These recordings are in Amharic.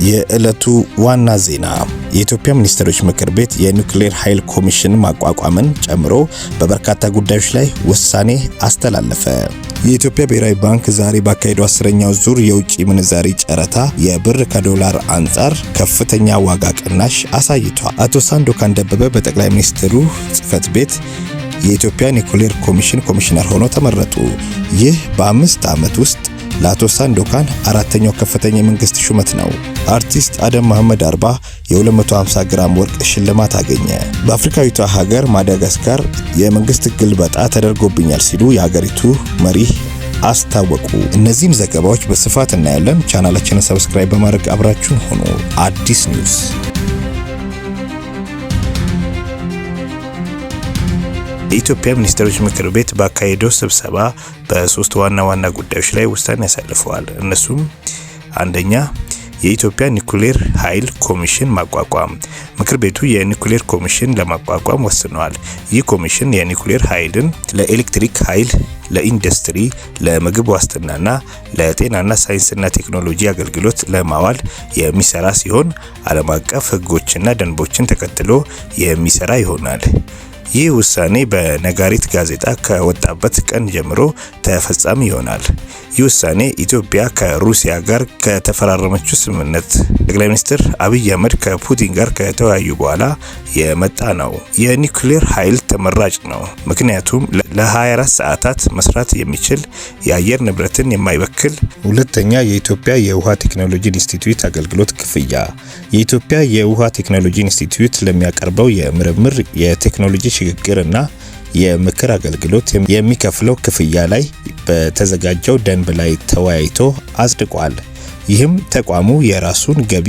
የዕለቱ ዋና ዜና የኢትዮጵያ ሚኒስትሮች ምክር ቤት የኒውክሌር ኃይል ኮሚሽን ማቋቋምን ጨምሮ በበርካታ ጉዳዮች ላይ ውሳኔ አስተላለፈ። የኢትዮጵያ ብሔራዊ ባንክ ዛሬ ባካሄደው 10ኛው ዙር የውጭ ምንዛሪ ጨረታ የብር ከዶላር አንጻር ከፍተኛ ዋጋ ቅናሽ አሳይቷል። አቶ ሳንዶካን ደበበ በጠቅላይ ሚኒስትሩ ጽህፈት ቤት የኢትዮጵያ ኒውክሌር ኮሚሽን ኮሚሽነር ሆነው ተመረጡ። ይህ በ5 ዓመት ውስጥ ለአቶ ሳንዶካን አራተኛው ከፍተኛ የመንግስት ሹመት ነው። አርቲስት አደም መሐመድ አርባ የ250 ግራም ወርቅ ሽልማት አገኘ። በአፍሪካዊቷ ሀገር ማዳጋስካር የመንግስት ግልበጣ ተደርጎብኛል ሲሉ የሀገሪቱ መሪ አስታወቁ። እነዚህን ዘገባዎች በስፋት እናያለን። ቻናላችንን subscribe በማድረግ አብራችሁን ሆኑ። አዲስ ኒውስ። የኢትዮጵያ ሚኒስትሮች ምክር ቤት ባካሄደው ስብሰባ በሶስት ዋና ዋና ጉዳዮች ላይ ውሳኔ ያሳልፈዋል። እነሱም አንደኛ፣ የኢትዮጵያ ኒውክሌር ኃይል ኮሚሽን ማቋቋም። ምክር ቤቱ የኒውክሌር ኮሚሽን ለማቋቋም ወስነዋል። ይህ ኮሚሽን የኒውክሌር ኃይልን ለኤሌክትሪክ ኃይል፣ ለኢንዱስትሪ፣ ለምግብ ዋስትናና ለጤናና ሳይንስና ቴክኖሎጂ አገልግሎት ለማዋል የሚሰራ ሲሆን ዓለም አቀፍ ሕጎችና ደንቦችን ተከትሎ የሚሰራ ይሆናል። ይህ ውሳኔ በነጋሪት ጋዜጣ ከወጣበት ቀን ጀምሮ ተፈጻሚ ይሆናል። ይህ ውሳኔ ኢትዮጵያ ከሩሲያ ጋር ከተፈራረመችው ስምምነት ጠቅላይ ሚኒስትር አብይ አህመድ ከፑቲን ጋር ከተወያዩ በኋላ የመጣ ነው። የኒውክሌር ኃይል ተመራጭ ነው፣ ምክንያቱም ለ24 ሰዓታት መስራት የሚችል፣ የአየር ንብረትን የማይበክል። ሁለተኛ፣ የኢትዮጵያ የውሃ ቴክኖሎጂ ኢንስቲትዩት አገልግሎት ክፍያ። የኢትዮጵያ የውሃ ቴክኖሎጂ ኢንስቲትዩት ለሚያቀርበው የምርምር፣ የቴክኖሎጂ ሽግግር እና የምክር አገልግሎት የሚከፍለው ክፍያ ላይ በተዘጋጀው ደንብ ላይ ተወያይቶ አጽድቋል። ይህም ተቋሙ የራሱን ገቢ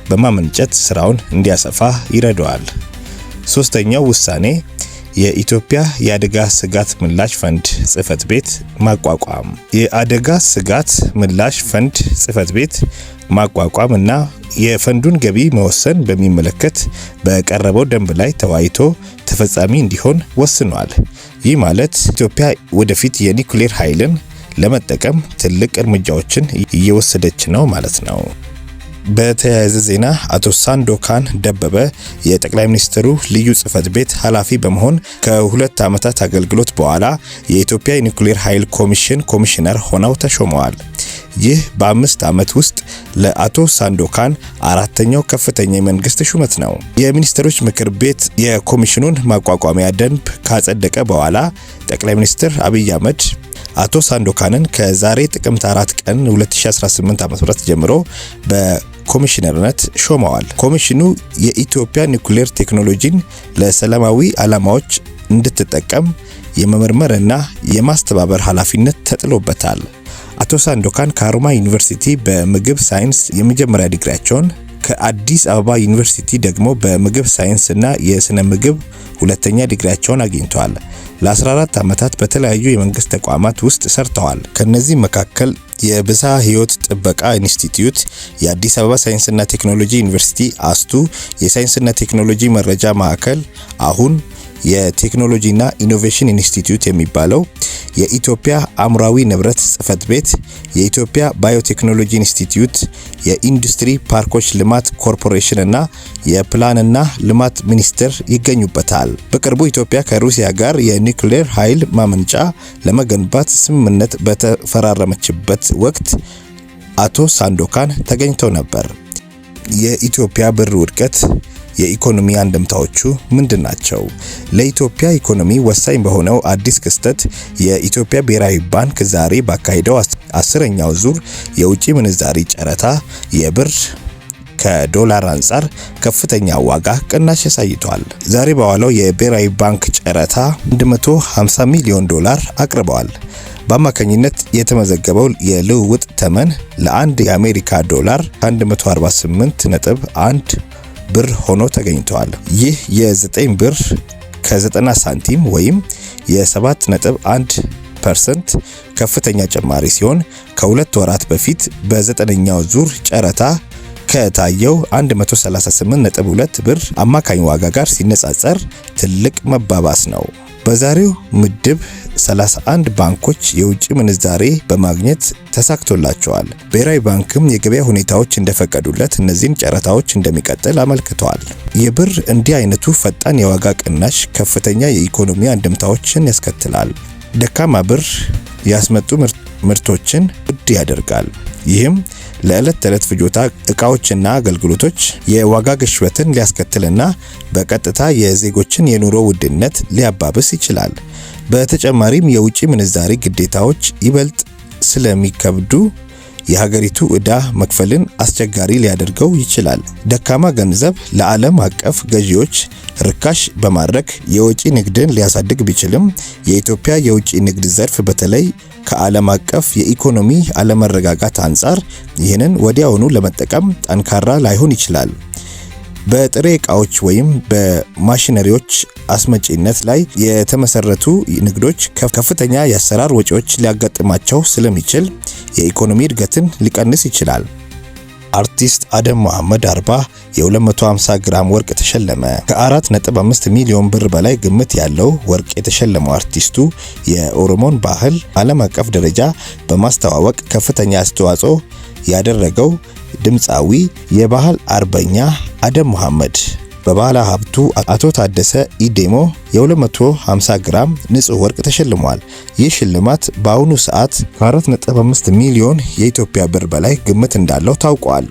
በማመንጨት ስራውን እንዲያሰፋ ይረዳዋል። ሶስተኛው ውሳኔ የኢትዮጵያ የአደጋ ስጋት ምላሽ ፈንድ ጽህፈት ቤት ማቋቋም። የአደጋ ስጋት ምላሽ ፈንድ ጽህፈት ቤት ማቋቋም እና የፈንዱን ገቢ መወሰን በሚመለከት በቀረበው ደንብ ላይ ተወያይቶ ተፈጻሚ እንዲሆን ወስኗል። ይህ ማለት ኢትዮጵያ ወደፊት የኒውክሌር ኃይልን ለመጠቀም ትልቅ እርምጃዎችን እየወሰደች ነው ማለት ነው። በተያያዘ ዜና አቶ ሳንዶካን ደበበ የጠቅላይ ሚኒስትሩ ልዩ ጽህፈት ቤት ኃላፊ በመሆን ከ2 ዓመታት አገልግሎት በኋላ የኢትዮጵያ የኒውክሌር ኃይል ኮሚሽን ኮሚሽነር ሆነው ተሾመዋል። ይህ በ5 ዓመት ውስጥ ለአቶ ሳንዶካን አራተኛው ከፍተኛ የመንግስት ሹመት ነው። የሚኒስትሮች ምክር ቤት የኮሚሽኑን ማቋቋሚያ ደንብ ካጸደቀ በኋላ ጠቅላይ ሚኒስትር አብይ አህመድ አቶ ሳንዶካንን ከዛሬ ጥቅምት 4 ቀን 2018 ዓ.ም ጀምሮ በኮሚሽነርነት ሾመዋል። ኮሚሽኑ የኢትዮጵያ ኒውክሌር ቴክኖሎጂን ለሰላማዊ ዓላማዎች እንድትጠቀም የመመርመርና የማስተባበር ኃላፊነት ተጥሎበታል። አቶ ሳንዶካን ከሀሮማያ ዩኒቨርሲቲ በምግብ ሳይንስ የመጀመሪያ ዲግሪያቸውን፣ ከአዲስ አበባ ዩኒቨርሲቲ ደግሞ በምግብ ሳይንስ እና የስነ ምግብ ሁለተኛ ዲግሪያቸውን አግኝተዋል። ለ14 ዓመታት በተለያዩ የመንግስት ተቋማት ውስጥ ሰርተዋል። ከነዚህ መካከል የብዝሃ ሕይወት ጥበቃ ኢንስቲትዩት፣ የአዲስ አበባ ሳይንስና ቴክኖሎጂ ዩኒቨርሲቲ አስቱ፣ የሳይንስና ቴክኖሎጂ መረጃ ማዕከል አሁን የቴክኖሎጂና ኢኖቬሽን ኢንስቲትዩት የሚባለው፣ የኢትዮጵያ አእምሯዊ ንብረት ጽህፈት ቤት፣ የኢትዮጵያ ባዮቴክኖሎጂ ኢንስቲትዩት፣ የኢንዱስትሪ ፓርኮች ልማት ኮርፖሬሽን እና የፕላንና ልማት ሚኒስቴር ይገኙበታል። በቅርቡ ኢትዮጵያ ከሩሲያ ጋር የኒውክሌር ኃይል ማመንጫ ለመገንባት ስምምነት በተፈራረመችበት ወቅት አቶ ሳንዶካን ተገኝተው ነበር። የኢትዮጵያ ብር ውድቀት የኢኮኖሚ አንድምታዎቹ ምንድን ናቸው? ለኢትዮጵያ ኢኮኖሚ ወሳኝ በሆነው አዲስ ክስተት የኢትዮጵያ ብሔራዊ ባንክ ዛሬ ባካሄደው 10ኛው ዙር የውጭ ምንዛሪ ጨረታ የብር ከዶላር አንጻር ከፍተኛ ዋጋ ቅናሽ አሳይቷል። ዛሬ በዋለው የብሔራዊ ባንክ ጨረታ 150 ሚሊዮን ዶላር አቅርበዋል። በአማካኝነት የተመዘገበው የልውውጥ ተመን ለአንድ የአሜሪካ ዶላር 148.1 ብር ሆኖ ተገኝቷል። ይህ የ9 ብር ከ90 ሳንቲም ወይም የ7.1% ከፍተኛ ጭማሪ ሲሆን ከ2 ወራት በፊት በዘጠነኛው ዙር ጨረታ ከታየው 138.2 ብር አማካኝ ዋጋ ጋር ሲነጻጸር ትልቅ መባባስ ነው። በዛሬው ምድብ 31 ባንኮች የውጭ ምንዛሬ በማግኘት ተሳክቶላቸዋል። ብሔራዊ ባንክም የገበያ ሁኔታዎች እንደፈቀዱለት እነዚህን ጨረታዎች እንደሚቀጥል አመልክተዋል። የብር እንዲህ አይነቱ ፈጣን የዋጋ ቅናሽ ከፍተኛ የኢኮኖሚ አንድምታዎችን ያስከትላል። ደካማ ብር ያስመጡ ምርቶችን ውድ ያደርጋል። ይህም ለዕለት ተዕለት ፍጆታ እቃዎችና አገልግሎቶች የዋጋ ግሽበትን ሊያስከትልና በቀጥታ የዜጎችን የኑሮ ውድነት ሊያባብስ ይችላል። በተጨማሪም የውጭ ምንዛሪ ግዴታዎች ይበልጥ ስለሚከብዱ የሀገሪቱ ዕዳ መክፈልን አስቸጋሪ ሊያደርገው ይችላል። ደካማ ገንዘብ ለዓለም አቀፍ ገዢዎች ርካሽ በማድረግ የወጪ ንግድን ሊያሳድግ ቢችልም፣ የኢትዮጵያ የውጭ ንግድ ዘርፍ በተለይ ከዓለም አቀፍ የኢኮኖሚ አለመረጋጋት አንጻር ይህንን ወዲያውኑ ለመጠቀም ጠንካራ ላይሆን ይችላል። በጥሬ ዕቃዎች ወይም በማሽነሪዎች አስመጪነት ላይ የተመሰረቱ ንግዶች ከፍተኛ የአሰራር ወጪዎች ሊያጋጥማቸው ስለሚችል የኢኮኖሚ እድገትን ሊቀንስ ይችላል። አርቲስት አደም መሐመድ አርባ የ250 ግራም ወርቅ ተሸለመ። ከ4.5 ሚሊዮን ብር በላይ ግምት ያለው ወርቅ የተሸለመው አርቲስቱ የኦሮሞን ባህል ዓለም አቀፍ ደረጃ በማስተዋወቅ ከፍተኛ አስተዋጽኦ ያደረገው ድምፃዊ የባህል አርበኛ አደም መሐመድ በባለ ሀብቱ አቶ ታደሰ ኢዴሞ የ250 ግራም ንጹህ ወርቅ ተሸልሟል። ይህ ሽልማት በአሁኑ ሰዓት ከ4.5 ሚሊዮን የኢትዮጵያ ብር በላይ ግምት እንዳለው ታውቋል።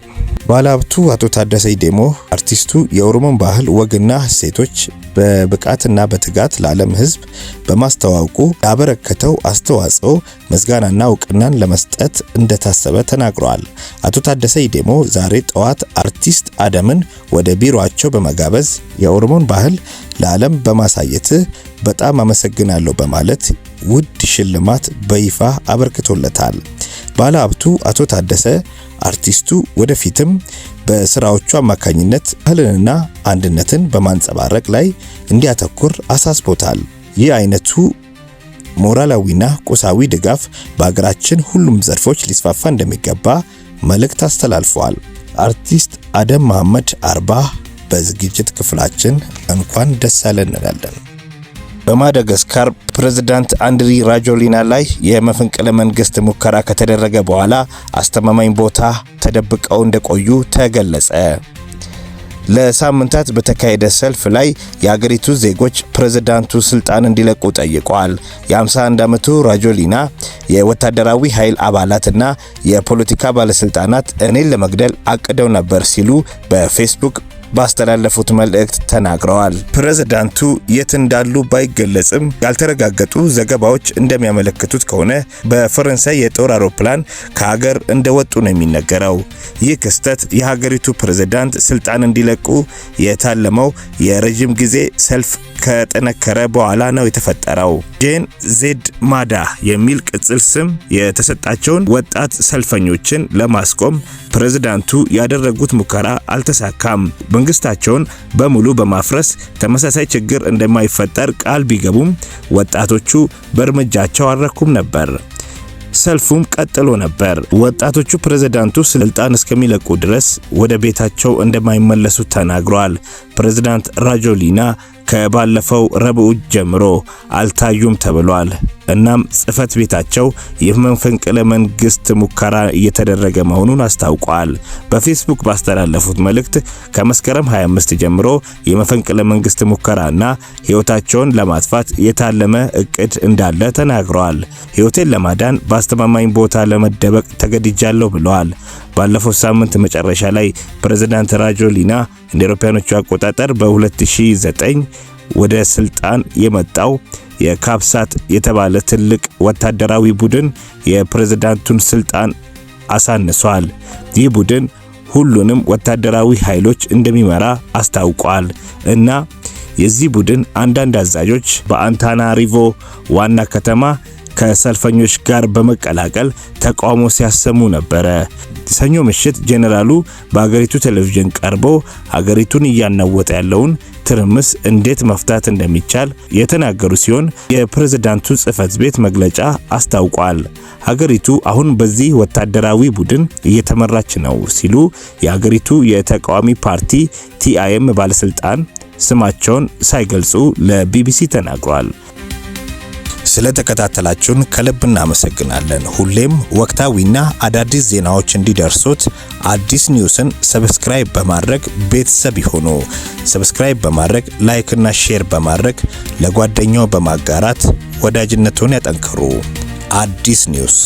ባለሀብቱ አቶ ታደሰ ኢዴሞ አርቲስቱ የኦሮሞን ባህል ወግና እሴቶች በብቃትና በትጋት ለዓለም ሕዝብ በማስተዋወቁ ያበረከተው አስተዋጽኦ ምስጋናና እውቅናን ለመስጠት እንደታሰበ ተናግረዋል። አቶ ታደሰ ኢዴሞ ዛሬ ጠዋት አርቲስት አደምን ወደ ቢሮአቸው በመጋበዝ የኦሮሞን ባህል ለዓለም በማሳየት በጣም አመሰግናለሁ በማለት ውድ ሽልማት በይፋ አበርክቶለታል። ባለሀብቱ አቶ ታደሰ አርቲስቱ ወደፊትም በስራዎቹ አማካኝነት ባህልንና አንድነትን በማንጸባረቅ ላይ እንዲያተኩር አሳስቦታል። ይህ አይነቱ ሞራላዊና ቁሳዊ ድጋፍ በሀገራችን ሁሉም ዘርፎች ሊስፋፋ እንደሚገባ መልእክት አስተላልፈዋል። አርቲስት አደም መሐመድ አርባ በዝግጅት ክፍላችን እንኳን ደስ አለን እንላለን። በማዳጋስካር ፕሬዝዳንት አንድሪ ራጆሊና ላይ የመፈንቅለ መንግስት ሙከራ ከተደረገ በኋላ አስተማማኝ ቦታ ተደብቀው እንደቆዩ ተገለጸ። ለሳምንታት በተካሄደ ሰልፍ ላይ የአገሪቱ ዜጎች ፕሬዝዳንቱ ስልጣን እንዲለቁ ጠይቀዋል። የ51 ዓመቱ ራጆሊና የወታደራዊ ኃይል አባላትና የፖለቲካ ባለስልጣናት እኔን ለመግደል አቅደው ነበር ሲሉ በፌስቡክ ባስተላለፉት መልእክት ተናግረዋል። ፕሬዝዳንቱ የት እንዳሉ ባይገለጽም ያልተረጋገጡ ዘገባዎች እንደሚያመለክቱት ከሆነ በፈረንሳይ የጦር አውሮፕላን ከሀገር እንደወጡ ነው የሚነገረው። ይህ ክስተት የሀገሪቱ ፕሬዝዳንት ስልጣን እንዲለቁ የታለመው የረዥም ጊዜ ሰልፍ ከጠነከረ በኋላ ነው የተፈጠረው። Gen Z ማዳ የሚል ቅጽል ስም የተሰጣቸውን ወጣት ሰልፈኞችን ለማስቆም ፕሬዝዳንቱ ያደረጉት ሙከራ አልተሳካም። መንግስታቸውን በሙሉ በማፍረስ ተመሳሳይ ችግር እንደማይፈጠር ቃል ቢገቡም ወጣቶቹ በእርምጃቸው አልረኩም ነበር። ሰልፉም ቀጥሎ ነበር። ወጣቶቹ ፕሬዝዳንቱ ስልጣን እስከሚለቁ ድረስ ወደ ቤታቸው እንደማይመለሱ ተናግረዋል። ፕሬዝዳንት ራጆሊና ከባለፈው ረቡዕ ጀምሮ አልታዩም ተብሏል። እናም ጽህፈት ቤታቸው የመፈንቅለ መንግስት ሙከራ እየተደረገ መሆኑን አስታውቋል። በፌስቡክ ባስተላለፉት መልእክት ከመስከረም 25 ጀምሮ የመፈንቅለ መንግስት ሙከራና ህይወታቸውን ለማጥፋት የታለመ እቅድ እንዳለ ተናግረዋል። ህይወቴን ለማዳን በአስተማማኝ ቦታ ለመደበቅ ተገድጃለሁ ብለዋል። ባለፈው ሳምንት መጨረሻ ላይ ፕሬዝዳንት ራጆሊና እንደ አውሮፓውያኖቹ አቆጣጠር በ2009 ወደ ስልጣን የመጣው የካፕሳት የተባለ ትልቅ ወታደራዊ ቡድን የፕሬዝዳንቱን ስልጣን አሳንሷል። ይህ ቡድን ሁሉንም ወታደራዊ ኃይሎች እንደሚመራ አስታውቋል እና የዚህ ቡድን አንዳንድ አዛዦች በአንታናሪቮ ዋና ከተማ ከሰልፈኞች ጋር በመቀላቀል ተቃውሞ ሲያሰሙ ነበረ። ሰኞ ምሽት ጄኔራሉ በሀገሪቱ ቴሌቪዥን ቀርቦ ሀገሪቱን እያናወጠ ያለውን ትርምስ እንዴት መፍታት እንደሚቻል የተናገሩ ሲሆን የፕሬዝዳንቱ ጽህፈት ቤት መግለጫ አስታውቋል። ሀገሪቱ አሁን በዚህ ወታደራዊ ቡድን እየተመራች ነው ሲሉ የሀገሪቱ የተቃዋሚ ፓርቲ ቲአይኤም ባለስልጣን ስማቸውን ሳይገልጹ ለቢቢሲ ተናግሯል። ስለተከታተላችሁን ከልብ እናመሰግናለን። ሁሌም ወቅታዊና አዳዲስ ዜናዎች እንዲደርሱት አዲስ ኒውስን subscribe በማድረግ ቤተሰብ ይሁኑ። Subscribe በማድረግ፣ like ና share በማድረግ፣ ለጓደኛው በማጋራት ወዳጅነቱን ያጠንክሩ። አዲስ ኒውስ።